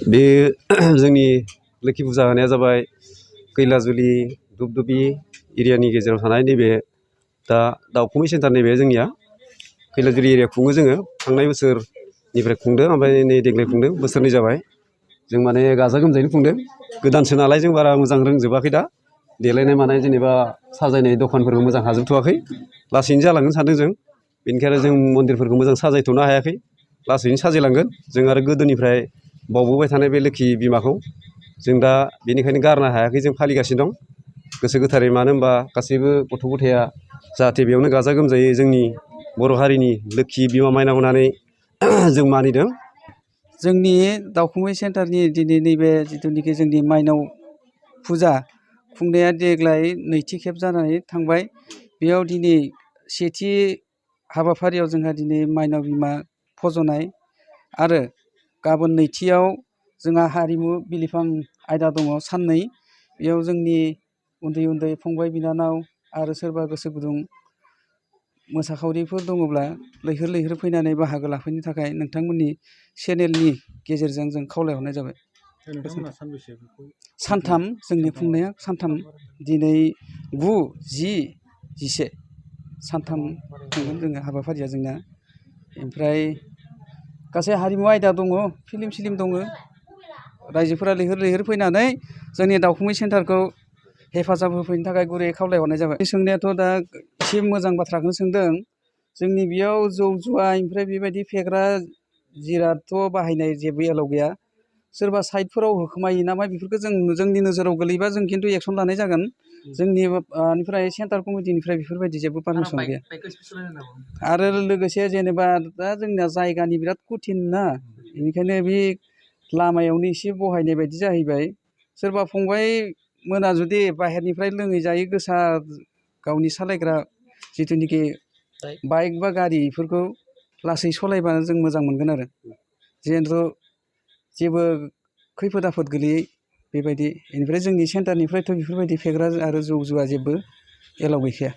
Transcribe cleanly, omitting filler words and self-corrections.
बे जोंनि लोखि फुजा होनाया जाबाय कैलाजुलि धुपदुबि एरियानि गेजेराव थानाय नैबे दा दाउखुमै सेन्टार नैबे जोंनिया कैलाजुलि एरिया खुङो जोङो थांनाय बोसोरनिफ्राय खुंदों ओमफ्राय नै देग्लाय खुंदों बोसोरनै जाबाय जों माने गाजा गोमजायैनो खुंदों गोदानसो नालाय जों बारा मोजां रोंजोबाखै दा देलायनाय मानाय जेनेबा साजायनाय दखानफोरखौ मोजां हाजोबथ'वाखै लासैनो जालांगोन सानदों जों बेनिखायनो जों मन्दिरफोरखौ मोजां साजायथ'नो हायाखै लासैनो साजायलांगोन जों आरो गोदोनिफ्राय बावबोबाय थानाय बे लोखि बिमाखौ जों दा बेनिखायनो गारनो हायाखै जों फालिगासिनो दं गोसो गोथारै मानो होनबा गासैबो गथ' गथाया जाहाथे बेयावनो गाजा गोमजायै जोंनि बर' हारिनि लोखि बिमा माइनाव होननानै जों मानिदों। जोंनि दाउखुमै सेन्टारनि दिनै नैबे जिथुनिखि जोंनि माइनाव फुजा खुंनाया देग्लाय नैथि खेब जानानै थांबाय बेयाव दिनै सेथि हाबाफारियाव जोंहा दिनै माइनाव बिमा फज'नाय आरो गाबोन नैथियाव जोंहा हारिमु बिलिफां आयदा दङ साननै बेयाव जोंनि उन्दै उन्दै फंबाय बिनानाव आरो सोरबा गोसो गुदुं मोसाखावरिफोर दङब्ला लैहोर लैहोर फैनानै बाहागो लाफैनो थाखाय नोंथांमोननि चेनेलनि गेजेरजों जों खावलायहरनाय जाबाय। सानथाम जोंनि खुंनाया सानथाम दिनै 9, 10, 11 सानथाम खुंगोन जोङो हाबाफारिया जोंना ओमफ्राय गासै हारिमु आयदा दङ फिल्म सिलिम दङ रायजोफोरा लैहोर लैहोर फैनानै जोंनि दाउखुमै सेन्टारखौ हेफाजाब होफैनो थाखाय गुरैयै खावलायहरनाय जाबाय। सोंनायाथ' दा एसे मोजां बाथ्राखौनो सोंदों जोंनि बेयाव जौ जुवा ओमफ्राय बेबायदि फेग्रा जिरादथ' बाहायनाय जेबो एलाव गैया सोरबा साइडफोराव होखोमायो नामा बेफोरखौ जोंनि नोजोराव गोलैबा जों खिन्थु एक्सन लानाय जागोन जोंनि निफ्राय सेन्टार कमिटिनिफ्राय बेफोरबायदि जेबो पारमिसन गैया आरो लोगोसे जेनेबा दा जोंनिया जायगानि बिराद कठिन ना बेनिखायनो बे लामायावनो एसे बहायनाय बायदि जाहैबाय सोरबा फंबाय मोना जुदि बाहेरनिफ्राय लोङै जायै गोसा गावनि सालायग्रा जिथुनिखि बाइक बा गारि बेफोरखौ लासै सालायबानो जों मोजां मोनगोन आरो जिहेथु जेबो खैफोद आफोद गोलैयै बेबायदि बेनिफ्राय जोंनि सेन्टारनिफ्रायथ' बेफोरबायदि फेग्रा आरो जौ जुवा जेबो एलाव गैखाया।